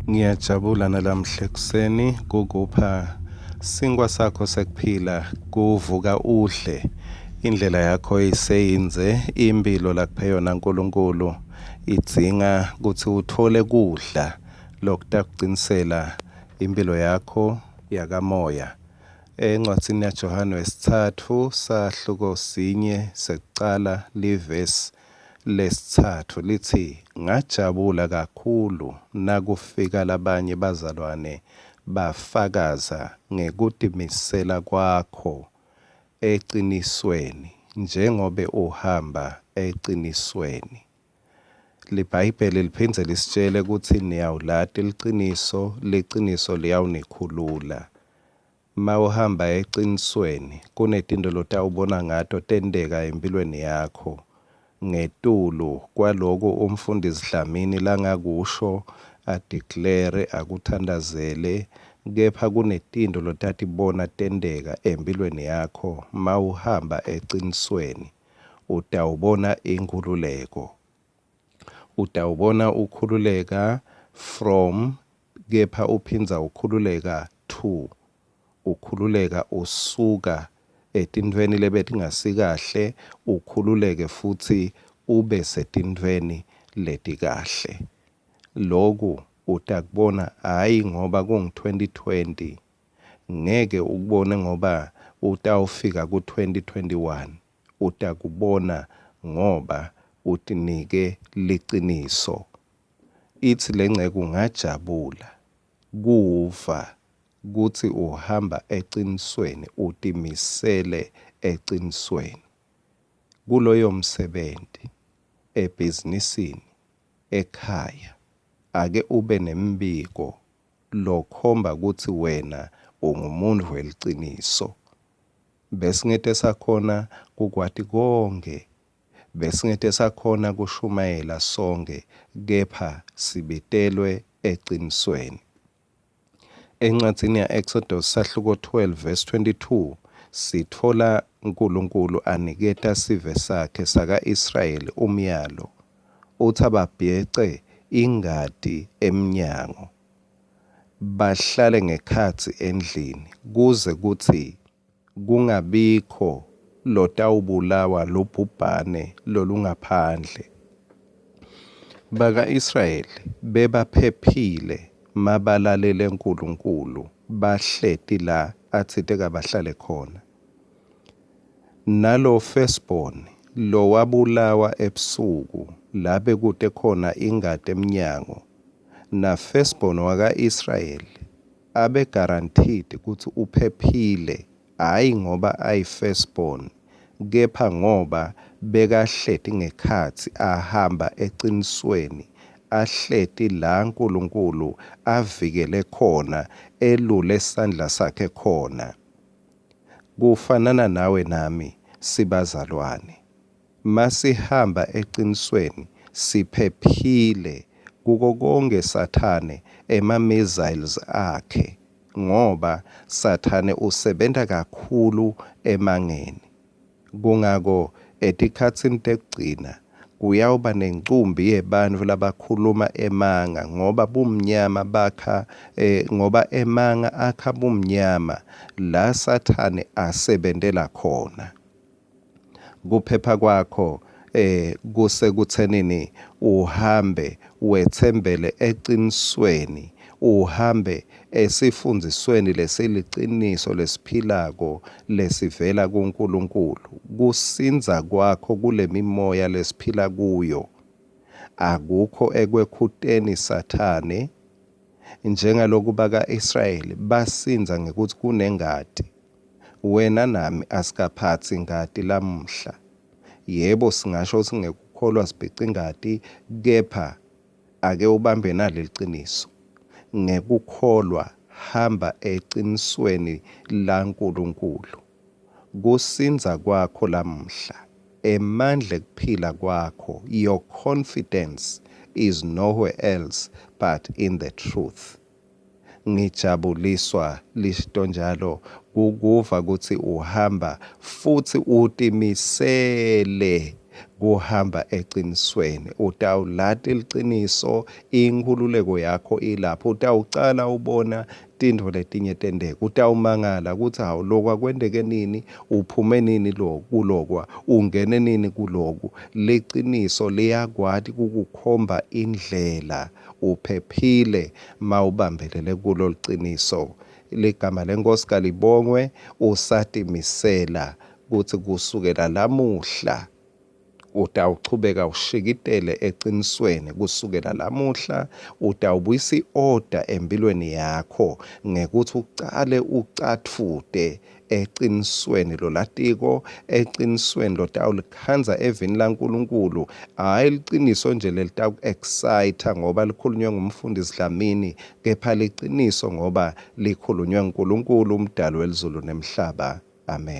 Ngiyajabula nalamhla ekuseni kukupha sinkwa sakho sekuphila kuvuka udle indlela yakho iseyindze impilo lakuphe yona Nkulunkulu idzinga kutsi uthole kudla lokutakucinisela impilo yakho yakamoya. Encwadzini yaJohane wesitsatfu sahluko sinye sekucala livesi lesitsatfu litsi, Ngajabula kakhulu nakufika labanye bazalwane bafakaza ngekutimisela kwakho ecinisweni, njengobe uhamba ecinisweni. LiBhayibheli liphindze lisitjele kutsi niyawulati liciniso, liciniso liyawunikhulula. Mawuhamba ecinisweni kunetintfo lotawubona ngato tenteka empilweni yakho. Ngetulu kwaloku umfundisi Dlamini langakusho adeclare akuthandazele kepha kunetintfo lotatibona tenteka empilweni yakho mawuhamba ecinisweni utawubona inkhululeko. Utawubona ukhululeka from kepha uphindza ukhululeka to ukhululeka usuka etintfweni lebetingasikahle ukhululeke futsi ube setintfweni letikahle. Loku utakubona hhayi ngoba kungu-2020 ngeke ukubone ngoba utawufika ku-2021 utakubona ngoba utinike liciniso. Itsi lenceku ngajabula kuva kutsi uhamba ecinisweni utimisele ecinisweni. Kuloyo msebenti, ebhizinisini, ekhaya ake ube nembiko lokhomba kutsi wena ungumuntfu weliciniso. Besingete sakhona kukwati konkhe, besingete sakhona kushumayela sonkhe, kepha sibitelwe ecinisweni. Encwadzini ya-Exodus sahluko 12 verse 22 sitfola Nkulunkulu aniketa sive sakhe saka-Israyeli umyalo utsi ababhece ingati emnyango bahlale ngekhatsi endlini kuze kutsi kungabikho lotawubulawa lubhubhane lolungaphandle. Baka-Israyeli bebaphephile mabalalele Nkulunkulu bahleti la atsite kabahlale khona. Nalo firstborn lowabulawa ebusuku la bekute khona ingati emnyango na firstborn waka-Israyeli abe guaranteed kutsi uphephile hhayi ngoba ayi firstborn kepha ngoba bekahleti ngekhatsi ahamba ecinisweni ahleti la Nkulunkulu avikele khona elule sandla sakhe khona. Kufanana nawe nami sibazalwane. Masihamba ecinisweni siphephile kuko konke sathane ema missiles akhe ngoba sathane usebenta kakhulu emangeni. Kungako etikhatsini tekugcina kuyawuba nencumbi yebantfu labakhuluma emanga ngoba bumnyama bakha eh, ngoba emanga akha bumnyama la sathane asebentela khona. Kuphepha kwakho eh kusekuthenini uhambe wetsembele ecinisweni uhambe esifundzisweni lesiliciniso lesiphilako lesivela kuNkulunkulu kusindza kwakho kulemimoya lesiphila kuyo akukho ekwekhuteni sathane njengaloku baka-Israyeli basindza ngekutsi kunengati Wena nami asikaphatsi ngati lamuhla. Yebo, singasho kutsi ngekukholwa sibhica ingati, kepha ake ubambe nali liciniso. Ngekukholwa hamba ecinisweni laNkulunkulu. Kusindza kwakho lamuhla, emandla ekuphila kwakho, your confidence is nowhere else but in the truth. Ngijabuliswa lishito njalo kukuva kutsi uhamba futsi utimisele kuhamba ecinisweni. Utawulati liciniso, inkhululeko yakho ilapho. Utawucala ubona tintfo letinye tenteka. Utawumangala kutsi hawu lokwa kwenteke nini, uphume nini lo kulokwa, ungene nini kuloku. Liciniso liyakwati kukukhomba indlela, uphephile mawubambelele kulo liciniso. Ligama leNkosi kalibongwe, usatimisela kutsi kusukela lamuhla utawuchubeka ushikitele ecinisweni kusukela lamuhla utawubuyisa i-order empilweni yakho ngekutsi ucale ucatfute ecinisweni lolatiko ecinisweni lotawulikhandza evini laNkulunkulu hhayi liciniso nje lelitaku-excite ngoba likhulunywe ngumfundisi Dlamini kepha liciniso ngoba likhulunywe nguNkulunkulu umdali welizulu nemhlaba. Amen.